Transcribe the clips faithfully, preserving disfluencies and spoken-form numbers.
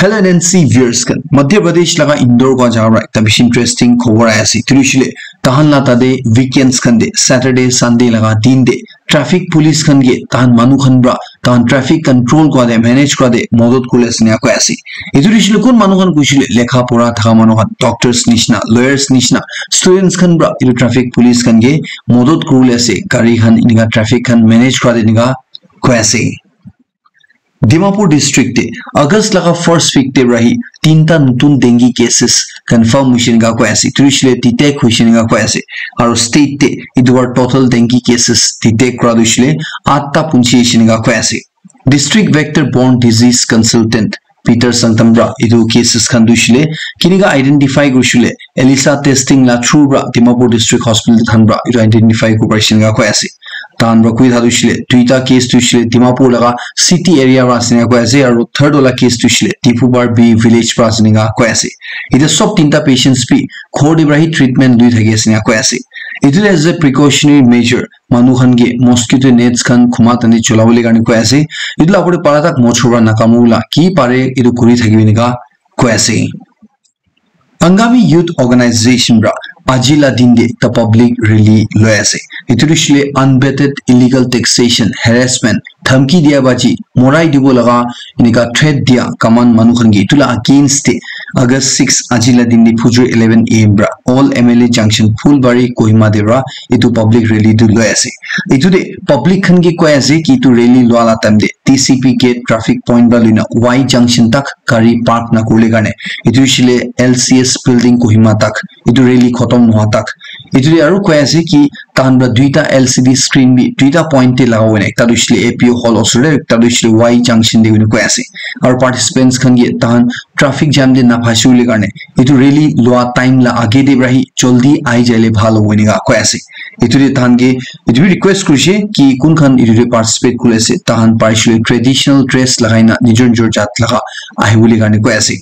Hello N N C viewers khan, Madhya Pradesh laga Indore ka jaga para ekta bishi interesting khobor ahi ase. Etu hoishe le tahan la tate weekends khan te, Saturday, Sunday laga din te traffic police khan ke tahan manu khan para tahan traffic control kura te, manage kura te modot kuri ase ena koi ase. Etu hoishe le kun manu khan hoishe le lekha pura thaka manu khan, doctors nishina, lawyers nishina, students khan para etu traffic police khan ke modot kuri bole ase, gari khan enika traffic khan manage kura te enika koi ase. Dimapur district te August laga first week te para hi tinta nutun dengue cases confirm hoishe ena koi ase. Etu hoishe le detect hoishe ena koi ase. Aru state te etu para total dengue cases detect kura tu hoishe le atta punchi hoishe ena koi ase. District vector borne disease consultant Peter Sangtam para etu cases khan tu hoishe le kenika identify kurishe le ELISA testing la through para Dimapur district hospital tahan para etu identify kuri parishe ena koi ase. Tahan para koi thaka tu hoishe le duita case tu hoishe le Dimapur laga city area para ase ena koi ase, aru third wala case tu hoishe le Diphubar B village para ase ena koi ase. Etu sob tinta patients bi ghor te para hi treatment lui thaki ase ena koi ase. Etu as a precautionary measure manu khan ke mosquito nets khan khuma tani chola bole karne koi ase. Etu la opor te para tak mochor para nakamula ki pare etu kuri thakibi ena koi ase. Angami Youth Organization para aji la din te ekta public rally loi ase. Etu tu hoishe le unvetted illegal taxation, harassment, dhamki dia baji, morai dibo laga enika threat dia kaman manu khan ke etu la against te August six aji la din te phujur eleven A M para All M L A Junction Phulbari Kohima te para etu public rally tu loi ase. Etu te public khan ke koi ase ki etu rally lua la time te T C P gate traffic point para loina Y junction tak gari park na kuribole karne, etu hoishe le L C S building Kohima tak etu rally khotom nohua tak. Etu te aru koi ase ki tahan para duita L C D screen bi duita point te laga hoina, ekta tu hoishe le A P O hall osor te, ekta tu hoishe le Y junction te hoina koi ase. Aru participants khan ke tahan traffic jam te na phasi bole karne etu rally lua time la age te para hi jaldi ahi jai le bhal hobo ena koi ase. Etu te tahan ke etu bi request kurishe ki kun khan etu te participate kuri ase, tahan parishe le traditional dress lagai na nijor nijor jat laga ahi bole karne koi ase.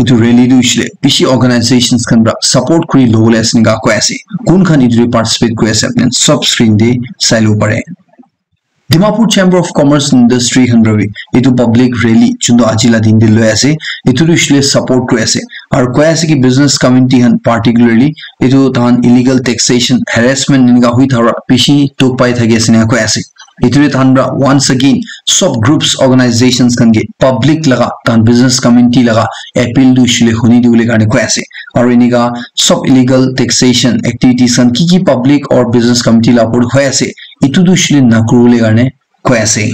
Etu rally tu hoishe le bishi organizations khan para support kuri lobole ase ena koi ase. Kun khan etu te participate kuri ase apni khan sob screen te sai lobo pare. Dimapur Chamber of Commerce and Industry khan para bi etu public rally juntu aji la din te loi ase, etu tu hoishe le support kuri ase. Aru koi ase ki business community khan particularly etu tahan illegal taxation, harassment enika hui thaka bishi dukh pai thaki ase ena koi ase. Etu te tahan para once again sob groups, organizations khan ke public laga tahan business community laga appeal tu hoishe le huni dibole karne koi ase. Aru enika sob illegal taxation activities khan ki ki public or business community la opor te hoi ase, etu tu hoishe le na kuribole karne koi ase.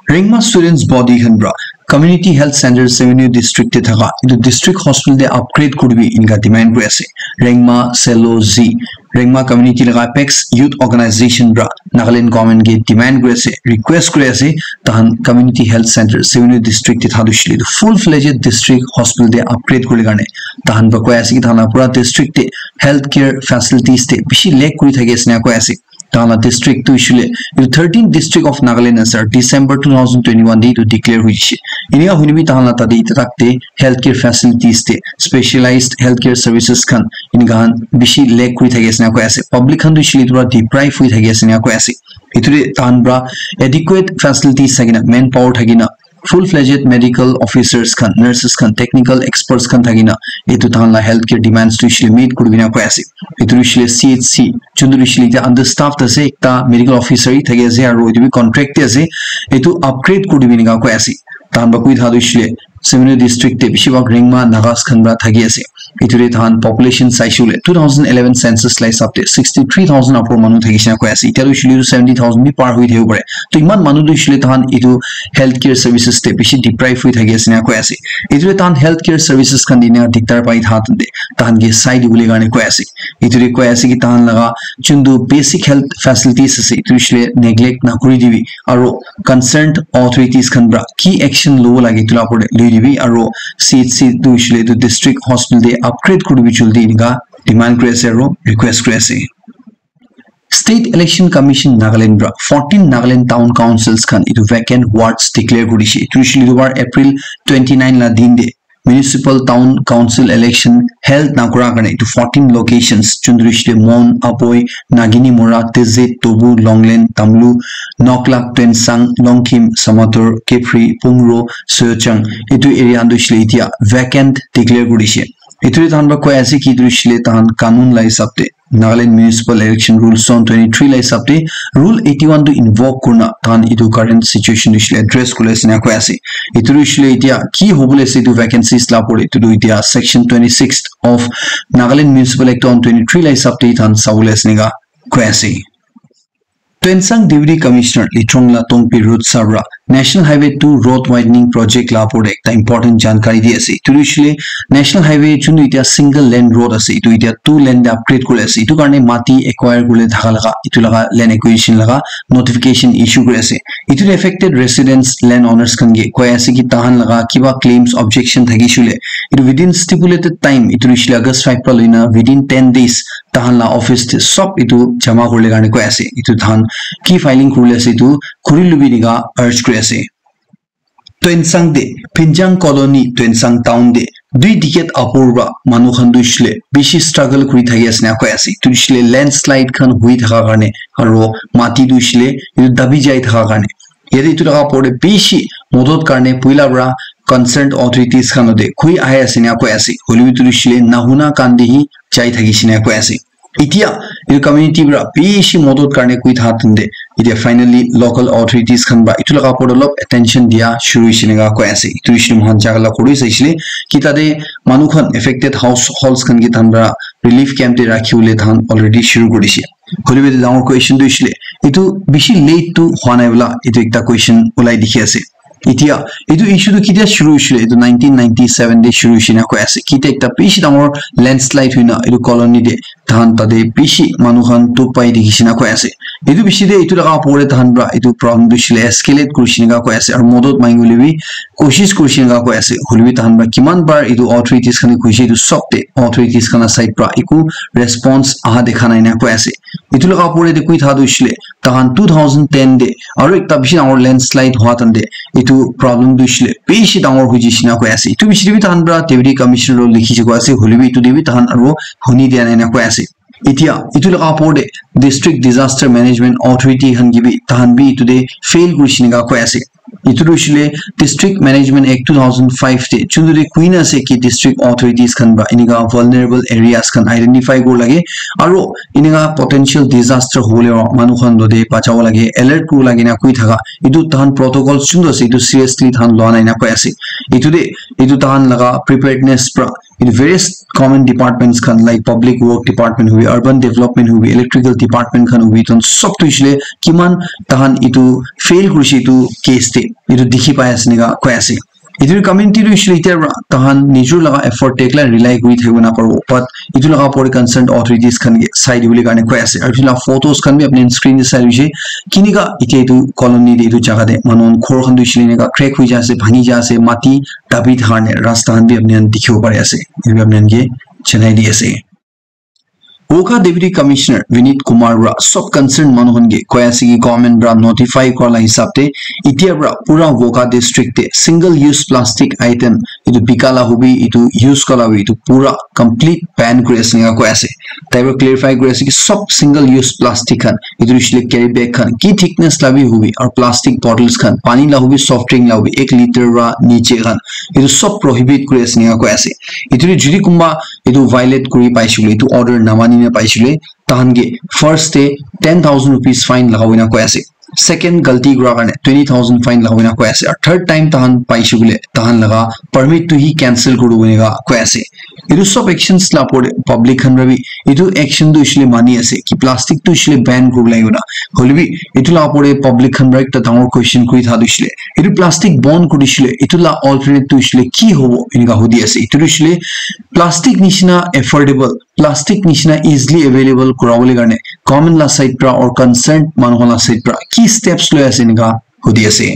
Rengma students body khan para community health center Sevenyu district te thaka etu district hospital te upgrade kuribi enika demand kuri ase. Rengma, Selo, Z, Rengma community laga apex youth organization para Nagaland government ke demand kuri ase, request kuri ase, tahan community health center Sevenyu district te thaka tu hoishe le full fledged district hospital te upgrade kuribole karne. Tahan para koi ase ki tahan la pura district te healthcare facilities te bishi lack kuri thaki ase ena koi ase. Tahan la district tu hoishe le etu thirteen district of Nagaland ase, December two thousand twenty-one te etu declare hoishe. Enika hoile bi tahan la tate etu tak te healthcare facilities te specialized healthcare services khan enika khan bishi lack kuri thaki ase ena koi ase. Public khan tu hoishe le etu para deprive hoi thaki ase ena koi ase. Etu te tahan para adequate facilities thaki na, manpower thaki na, full fledged medical officers khan, nurses khan, technical experts khan thaki na etu tahan la healthcare demands tu hoishe le meet kuribi ena koi ase. Etu hoishe le C H C juntu hoishe le etia understaffed ase, ekta medical officer hi thaki ase aru etu bi contract te ase, etu upgrade kuribi ena koi ase. Tahan para koi thaka tu hoishe le Sevenyu district te bishi bhag Rengma Nagas khan para thaki ase. Etu te tahan population saishe le two thousand eleven census la hisab te sixty three thousand upor manu thakishe ena koi ase. Etia tu hoishe le seventy thousand bi par hoi thakibo pare. To iman manu tu hoishe le tahan etu healthcare services te bishi deprive hoi thaki ase ena koi ase. Etu te tahan healthcare services khan dina diktar pai thaka tante tahan ke sai dibole karne koi ase. Etu te koi ase ki tahan laga juntu basic health facilities ase, etu hoishe le neglect na kuri dibi, aru concerned authorities khan para ki action lobo lage etu la opor te lui dibi, aru C H C tu hoishe le etu district hospital te upgrade kuri dibi jaldi enika demand kuri ase aru request kuri ase. State Election Commission Nagaland para fourteen Nagaland town councils khan etu vacant wards declare kuri dishe. Etu hoishe le etu bar April twenty-nine la din te municipal town council election held nakura karne etu fourteen locations chundrishte Mon, Apoi, Nagini Mora, Tizit, Tobu, Longlen, Tamlu, Noklak, Tuensang, Longkim, Samator, Kepri, Pungro, Sochang etu area tu shile itia vacant declare kurishe. Etu tahan ba koi ase ki tu shile tahan kanun la hisab te Nagaland Municipal Election Rules Zone twenty-three la hisab te Rule eighty-one tu invoke kurna tahan etu current situation tu shile address kule sina koi ase. Etu tu shile itia ki hobole ase etu vacancies la pore etu tu itia section twenty-six of Nagaland Municipal Act on twenty-three la hisab te tahan sabole ase nika koi ase. Tuensang Deputy Commissioner Litrong la Tongpi Road Sabra National Highway two road widening project la pore ekta important jankari di ase. Etu tu shile National Highway chunu itia single lane road ase. Etu itia two lane de upgrade kuri ase. Etu karne mati acquire kule thaka laga, etu laga land acquisition laga notification issue kuri ase. Etu affected residents, land owners khan ke koi ase ki tahan laga kiba claims objection thaki shule. Etu within stipulated time, etu shile August five pa loina within ten days tahan la office te sob etu jama kurile karne koi ase. Etu tahan ki filing kurile ase etu khuri lubi nika urge kuri ase. Tuensang de, Pinjang Colony, Tuensang Town de, dui decade apor ba manu khan tu shile bishi struggle kuri thaki ase na koi ase. Tu shile landslide khan hui thaka karne, aro mati tu shile etu dabi jai thaka karne. Yate etu laga pore bishi modot karne puila pra concerned authorities khan lote khui ahi ase na koi ase. Hoilebi tu shile nahuna kan de hi jai thaki shina koi ase. Itia etu community pra bishi modot karne koi tha tande, itia finally local authorities khan ba etu laga opor olop attention dia shuru hoise neka koi ase. Etu hoise moikhan jaga la khuri saisile ki tate manu khan affected households khan ki tahan pra relief camp te rakhi bole tahan already shuru kuri dise. Hoilebi etu dangor question tu hoisile etu bishi late tu hwa nai bola etu ekta question ulai dikhi ase. Itia etu issue tu ketia shuru hoisile? Etu nineteen ninety-seven te shuru hoishe na koi ase. Ketia ekta bishi dangor landslide hoina etu colony te tahan tate bishi manu khan dukh pai dikhi shina koi ase. Etu bishi te etu laga opor te tahan pra etu problem tu shile escalate kuri shina koi ase. Aru modot mangi bole bi koshish kuri shina koi ase. Hoilebi tahan pra kiman bar etu authorities khan ke koi she etu sob te authorities khan la side pra eku response aha dekha nai na koi ase. Etu laga opor te koi tha tu shile tahan two thousand ten te aru ekta bishi dangor landslide hwa tan te etu problem tu shile bishi dangor hoi jai shina koi ase. Etu bishi te bi tahan pra deputy commissioner lo likhi jai koi ase, hoilebi etu te bi tahan aru huni dia nai na koi ase. Itia etu laga opor te district disaster management authority khan ki bi tahan bi etu te fail kuri shina koi ase. Etu tu hoishe le District Management Act two thousand five te chuntu te koi na ase ki district authorities khan pra enika vulnerable areas khan identify kuri lage aro enika potential disaster hobole manu khan lote bachabo lage, alert kuri lage na koi thaka etu tahan protocol chuntu ase etu seriously tahan lua nai na koi ase. Etu te etu tahan laga preparedness pra etu various government departments khan like public work department hobi, urban development hobi, electrical department khan hobi, ton sob tu hoishe le kiman tahan etu fail kurishe etu case te etu dikhi pai ase neka koi ase. Etu community tu hoishe le itya pra tahan nijor laga effort te ekla rely kuri thakibo na paribo, but etu laga opor te concerned authorities khan ke sai dibole karne koi ase. Aru etu laga photos khan bi apni khan screen te sai hoishe kinika itya etu colony te etu jaga te manu khan ghor khan tu hoishe le eneka crack hoi jai ase, bhangi jai ase, mati dabi thaka karne rasta khan bi apni khan dikhibo pari ase. Etu bi apni khan ke janai di ase. Wokha Deputy Commissioner Vinit Kumar pra sob concerned manu khan ke koi ase ki government pra notify kura la hisab te itya pra pura Wokha district te single use plastic item etu bika la hobi etu use kura la hobi etu pura complete ban kuri ase eneka koi ase. Tai pra clarify kuri ase ki sob single use plastic khan etu hoishe le carry bag khan ki thickness la bi hobi aru plastic bottles khan pani la hobi soft drink la hobi ek litre pra niche khan etu sob prohibit kuri ase eneka koi ase. Etu te jodi kunba etu violate kuri paishe koile, etu order namani na paishe koile, tahan ke first te ten thousand rupees fine lagabo na koi ase. Second galti kura karne twenty thousand fine lagabo na koi ase. Aru third time tahan paishe koile, tahan laga permit tu hi cancel kuribo eneka koi ase. Etu sob actions la opor te public khan para bi etu action tu hoishe le mani ase ki plastic tu hoishe le ban kuribo lagibo na. Hoile bi etu la opor te public khan para ekta dangor question kuri tha tu hoishe le, etu plastic bon kuri dishile, etu la alternate tu hoishe le ki hobo eneka hudi ase. Etu tu hoishe le plastic nishina affordable, plastic nishina easily available kurabole karne government la side pra or concerned manu khan la side pra ki steps loi ase eneka hudi ase.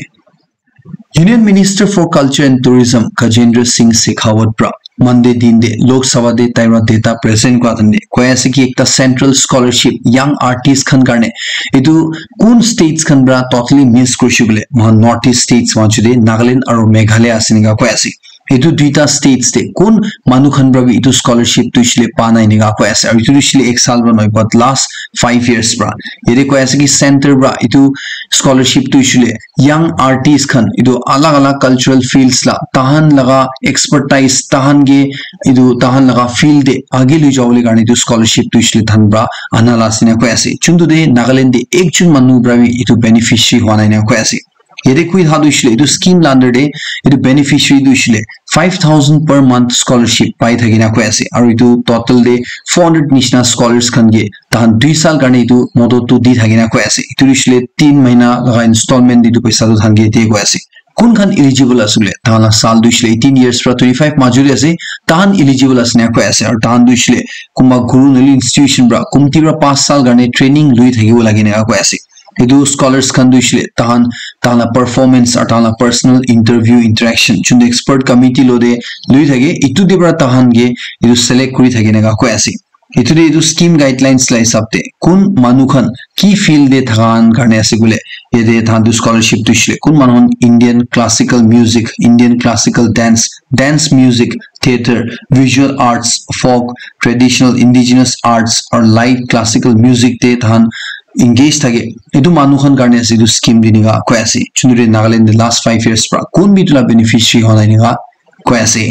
Union Minister for Culture and Tourism Gajendra Singh Shekhawat pra Monday din de Lok Sabha de tai pra data present kura time de koi ase ki ekta central scholarship young artist khan karne etu kun states khan pra totally miss kurishe koile moikhan North East states moikhan chuti Nagaland aro Meghalaya ase eneka koi ase. Etu duita states te kun manu khan para bi etu scholarship tu hoishe le pa nai enika koi ase. Aru etu tu hoishe le ek saal para nohoi, but last five years para. Yate koi ase ki center para etu scholarship tu hoishe le young artist khan, etu alag alag cultural fields la, tahan laga expertise, tahan ke etu tahan laga field te age loi jabo le karne etu scholarship tu hoishe le tahan para ana la ase enika koi ase. Chuntu te Nagaland te ekjon manu para bi etu beneficiary hua nai enika koi ase. Yate koi thakia tu hoishe le, etu scheme la under te, etu beneficiary tu hoishe le, five thousand per month scholarship pai thaki na koi ase. Aru etu total te four hundred nishina scholars khan ke, tahan dui saal karne etu modot tu di thaki na koi ase. Etu hoishe le, tin mahina laga installment te etu paisa tu tahan ke diye koi ase. Kun khan eligible ase koile, tahan la saal tu hoishe le, eighteen years para twenty-five majo te ase, tahan eligible ase enika koi ase. Aru tahan tu hoishe le, kunba guru nohole institution para, kumti para pas saal karne training lui thakibo lage enika koi ase. Etu scholars khan tu hoishe le, tahan, tahan la performance aru tahan la personal interview interaction, chuntu expert committee lo te lui thake, etu te para tahan ke etu select kuri thake enika koi ase. Etu te etu scheme guidelines la hisab te, kun manu khan ki field te thakan karne ase koile, yate tahan tu scholarship tu hoishe le, kun manu khan Indian classical music, Indian classical dance, dance music, theatre, visual arts, folk, traditional indigenous arts, or light classical music te tahan engage thake, etu manu khan karne ase etu scheme te enika koi ase. Chuntu te Nagaland te last five years para kun bi etu la beneficiary hua nai enika koi ase.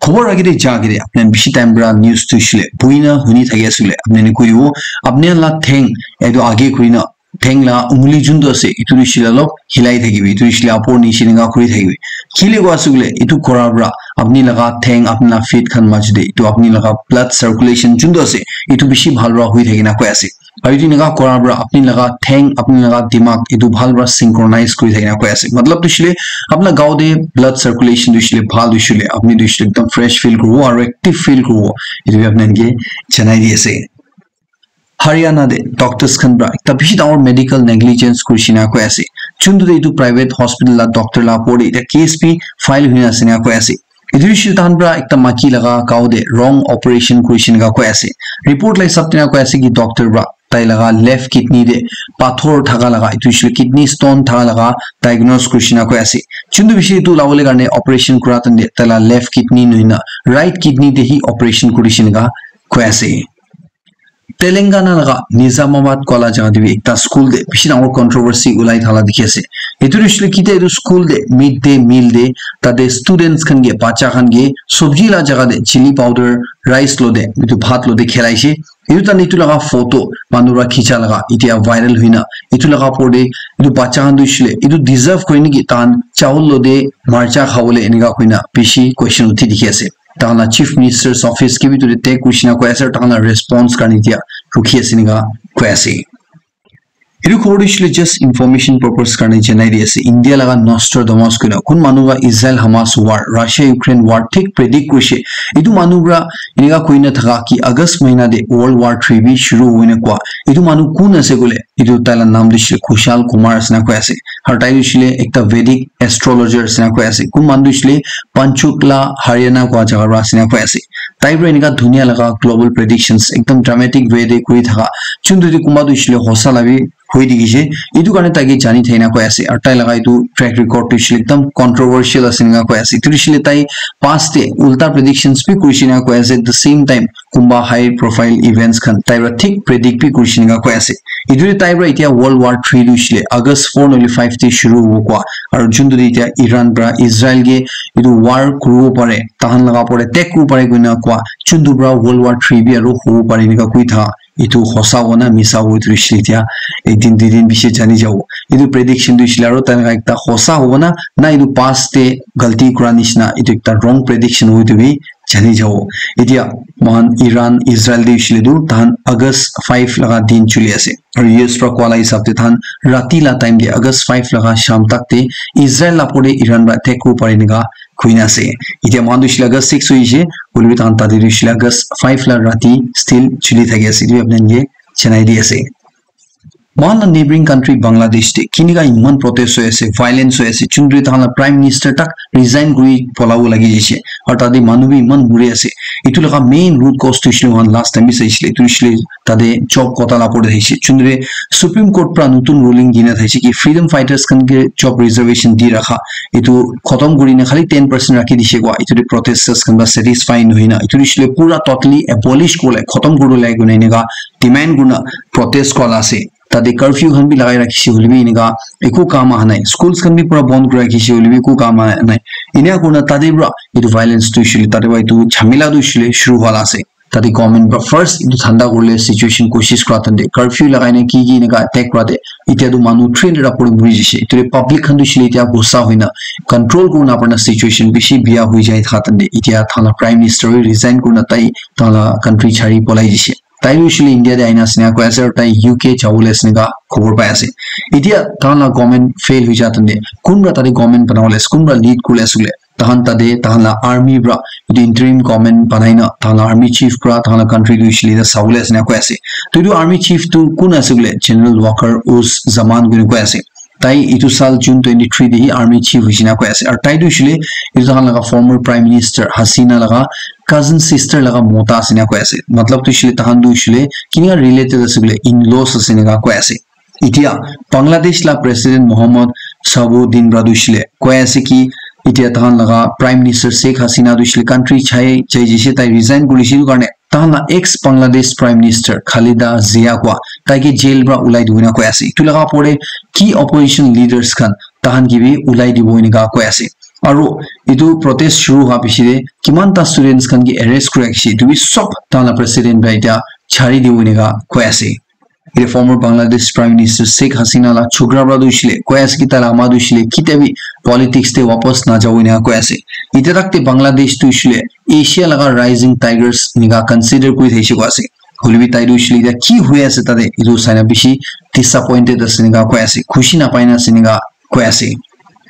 Khobor age te ja age te apni khan bishi time para news tu hoishe le, buhi na huni thaki ase koile, apni khan koi dibo, apni khan la theng etu age kuri na, theng la unguli chuntu ase, etu tu hoishe le olop hilai thakibi, etu tu hoishe le apor niche enika kuri thakibi. Kile koi ase koile, etu kora para apni laga theng, apni la feet khan majo te, etu apni laga blood circulation chuntu ase, etu bishi bhal para hoi thaki na koi ase. Aru etu enika kora para apni laga theng, apni laga dimag, etu bhal para synchronize kuri thaki na koi ase. Matlab tu hoishe le, apni la gaon te blood circulation tu hoishe le bhal hoishe le, apni tu hoishe le ekdam fresh feel kuribo aru active feel kuribo. Etu bi apni khan ke janai di ase. Haryana te doctors khan para ekta bishi dangor medical negligence kurishe na koi ase. Chuntu te etu private hospital la doctor la opor te ekta case bi file hoina ase na koi ase. Etu hoishe tahan para ekta maiki laga gaon te wrong operation kurishe enika koi ase. Report la hisab te enika koi ase ki doctor para tai laga left kidney te pathor thaka laga, etu hoishe kidney stone thaka laga diagnose kurishe enika koi ase. Chuntu bishi etu ulabole karne operation kura time te tai la left kidney nohoi na right kidney te hi operation kurishe enika koi ase. Telangana laga Nizamabad koa la jaga te bi ekta school te bishi dangor controversy ulai thala dikhi ase. Etu tu hoishe le kitia etu school te midday meal te tate students khan ke, bacha khan ke sobji la jaga te chili powder rice lo te, etu bhat lo te khilaishe. Etu time etu laga photo manu para khicha laga etia viral hoina, etu laga opor te etu bacha khan tu hoishe le etu deserve kore niki, tahan chawol lo te marcha khabole enika koina bishi question uthi dikhi ase. Tahan la Chief Minister's Office ke bi etu te tag kurishe na koi ase, aru tahan la response karne etia rukhi ase enika koi ase. Etu khobor tu hoishe le just information purpose karne janai di ase. India laga Nostradamus koina kun manu para Israel Hamas war, Russia Ukraine war thik predict kurishe. Etu manu para enika koina thaka ki August mahina te World War three bi shuru hoina koa. Etu manu kun ase koile, etu tai la naam tu hoishe le Kushal Kumar ase enika koi ase. Aru tai tu hoishe le ekta Vedic astrologer ase enika koi ase. Kun manu tu hoishe le Panchkula, Haryana koa jaga para ase enika koi ase. Tai para enika dunia laga global predictions ekdam dramatic way te kuri thaka. Chuntu te kunba tu hoishe le hosa la bi hoi dikhi se. Etu karne tai ke jani thaki na koi ase. Aru tai laga etu track record tu hoishe le ekdam controversial ase enika koi ase. Etu hoishe le tai past te ulta predictions bi kurishe enika koi ase. At the same time, kunba high profile events khan tai para thik predict bi kurishe enika koi ase. Etu te tai para etia World War three tu hoishe le August four nohole five te shuru hobo koa. Aru chuntu te etia Iran para Israel ke etu war kuribo pare, tahan laga opor te attack kuribo pare koina koa. Chuntu para World War three bi aru hobo pare enika koi thaka. Etu hosa hobo na misa hobo etu hoishe le etia ek din dui din piche jani jabo. Etu prediction tu hoishe le aru tai laga ekta hosa hobo na, na etu past te galti kura nishina etu ekta wrong prediction hobo etu bi jani jabo. Etia moikhan Iran, Israel te hoishe le tu tahan August five laga din chuli ase. Aru U S para koa la hisab te tahan rati la time te August five laga sham tak te Israel la opor te Iran para attack kuribo pare enika koina ase. Etia moikhan tu hoishe le August six hoishe, hoile bi tahan tate tu hoishe le August five la rati still chuli thaki ase. Etu bi apni khan ke janai di ase. Mohan la neighboring country Bangladesh te kinika iman protest hoi ase, violence hoi ase, chundri tahan la prime minister tak resign kuri polabo lagi jise. Aru tate manu bi iman muri ase. Itu laga main root cause tu hoishe le mohan last time bi saishe le, itu hoishe le tate job quota la opor te thaishe. Chundri Supreme Court pra nutun ruling dina thaishe ki freedom fighters khan ke job reservation di rakha. Itu khotom kuri na khali ten percent rakhi dishe kwa. Itu de protesters khan ba satisfy nohoi na. Itu hoishe le pura totally abolish kole khotom kuri le kune eneka demand kurina protest kura la ase. Tate curfew khan bi lagai rakhishe hoilebi enika eku kam aha nai. Schools khan bi pura bon kuri rakhishe hoilebi eku kam aha nai. Enika kurina tate pura etu violence tu hoishe le, tate pura etu jhamela tu hoishe le shuru hwa la ase. Tate government pura first etu thanda kurile situation koshish kura tante curfew lagai na ki ki enika attack kura te itya tu manu three hundred upor muri jishe. Etu te public khan tu hoishe le itya gussa hoina control kurina parna situation bishi biya hoi jai thaka tante itya thana prime minister resign kurina tai tala country chari polai jishe. Tai tu hoishe le India te aina ase ena koi ase aru tai U K jabole ase eneka khobor pai ase. Itya tahan la government fail hoi ja tante kun pra tate government banabole ase, kun pra lead kuri ase koile tahan tate tahan la army pra etu interim government banai na tahan la army chief pra tahan la country tu hoishe le ena sabole ase ena koi ase. To etu army chief tu kun ase koile General Waqar Uz Zaman koi koi ase. Tai etu sal June twenty three te hi army chief hoishe na koi ase. Aru tai tu hoishe le etu tahan laga former prime minister Hasina laga cousin sister laga mota ase na koi ase. Matlab tu hoishe le tahan tu hoishe le kinika related ase koile in-laws ase eneka koi ase. Itya Bangladesh la president Mohammad Shahabuddin pra tu hoishe le koi ase ki itya tahan laga prime minister Sheikh Hasina tu hoishe le country chai chai jishe tai resign kuri jishe etu karne tahan la ex Bangladesh Prime Minister Khaleda Zia kwa tai ke jail pra ulai dibo ena koi ase. Etu laga pore ki opposition leaders khan tahan ke bi ulai dibo eneka koi ase. Aru etu protest shuru hwa piche te kiman ta students khan ke arrest kuri rakhishe etu bi sob tahan la president pra itya chari dibo eneka koi ase. Etu former Bangladesh Prime Minister Sheikh Hasina la chokra pra tu hoishe le koi ase ki tai la ama tu hoishe le kitia bi politics te wapas na jabo eneka koi ase. Itya tak te Bangladesh tu hoishe le Asia laga rising tigers eneka consider kuri thaishe koi ase. Hoilebi tai tu hoishe le itya ki hoi ase tate etu sai na bishi disappointed ase eneka koi ase, khushi napai na ase eneka koi ase.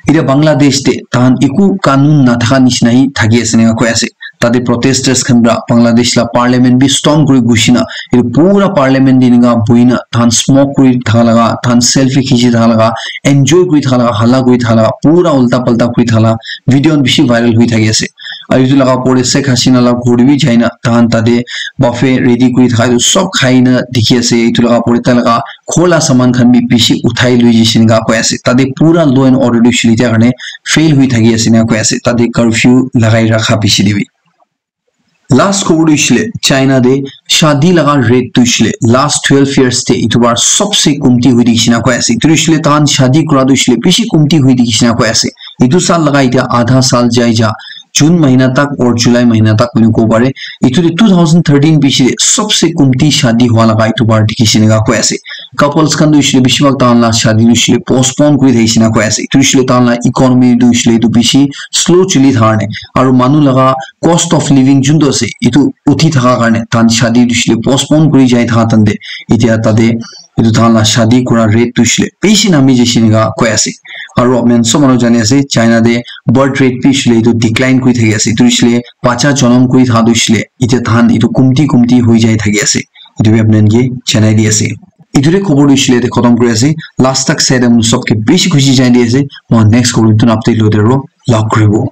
Itya Bangladesh te tahan eku kanun nathaka nishina hi thaki ase eneka koi ase. Tate protesters khan pra Bangladesh la parliament bi storm kuri ghushi na etu pura parliament te eneka buhi na tahan smoke kuri thaka laga, tahan selfie khichi thaka laga, enjoy kuri thaka laga, halla kuri thaka laga, pura ulta palta kuri thaka laga video khan bishi viral hoi thaki ase. Aru etu laga opor te Sheikh Hasina la ghor te bi jai na tahan tate buffet ready kuri thaka etu sob khai na dikhi ase. Etu laga opor te tai laga ghor la saman khan bi bishi uthai lui jishe eneka koi ase. Tate pura law and order tu hoishe le itya karne fail hoi thaki ase eneka koi ase. Tate curfew lagai rakha piche te bi. Last khobor tu hoishe le China te shadi laga rate tu hoishe le last twelve years te etu bar sobse kumti hoi dikhi shina koi ase. Etu hoishe le tahan shadi kura tu hoishe le bishi kumti hoi dikhi shina koi ase. Etu sal laga itya adha sal jai ja June mahina tak or July mahina tak koi kobo pare. Etu te two thousand thirteen piche te sobse kumti shadi hwa laga etu bar dikhi shina koi ase. Couples khan tu hoishe le bishi bhag tahan la shadi tu hoishe le postpone kuri thaki shina koi ase. Etu hoishe le tahan la economy tu hoishe le etu bishi slow chuli thaka karne aru manu laga cost of living juntu ase etu uthi thaka karne tahan shadi tu hoishe le postpone kuri jai thaka tante itya tate etu tahan la shadi kura rate tu hoishe le bishi nami jai shina koi ase. Aru apni khan sob manu jani ase China te birth rate bi hoishe le etu decline kuri thaki ase. Etu hoishe le bacha janam kuri thaka tu hoishe le itya tahan etu kumti kumti hoi jai thaki ase. Etu bi apni khan ke janai di ase. Etu te khobor tu hoishe le yate khotom kuri ase. Last tak sai de mon sob ke bishi khushi janai di ase. Moi next khobor tu update lo de ro log kuri bo.